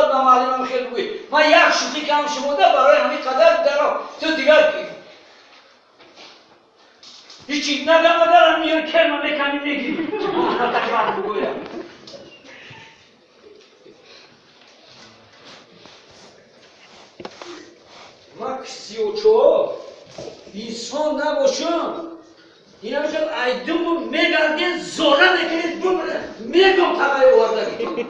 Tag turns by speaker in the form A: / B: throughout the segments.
A: бояд ба муаллимам хел бигӯӣ. Ман як шӯхӣ кардам шумода, барои ҳамин қадар даро ту дигар ҳичи надамадарам миён керма мекани мегирӣ. Бигӯям. Ман 34 инсон набошам. Ина мешад айдуму мегарден, зора мекунед, бумре мегом тағай овардагитон.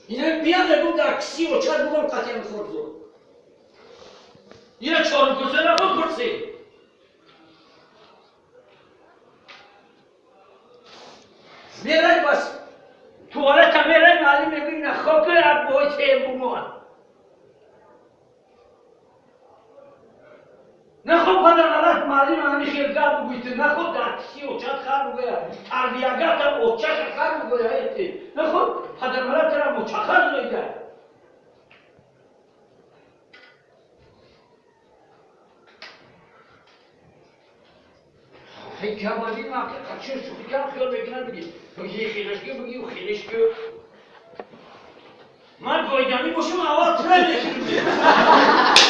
A: Ина бия мегум дар киси очар бугом қатъиян хурдзо. Ина чоргузара бипурсед. Мерай бас туалета мерай, маълим мегӯ ина хоки аббои тем бумон. Нахоб падар маълим ҳами хел гап бугӯйт, нахоб дар киси очат хар бугӯя, тарбиягата очаша хар бугӯя, нахоб падар малатара мочахар зоида. Ҳикамадин ҳақиқат чун шӯхӣ кардам, хиёл мекунад, бигӣ бигӣ хелашки, бигӣ хелашки. Ман гойданӣ бошам, аввал тира мекунам.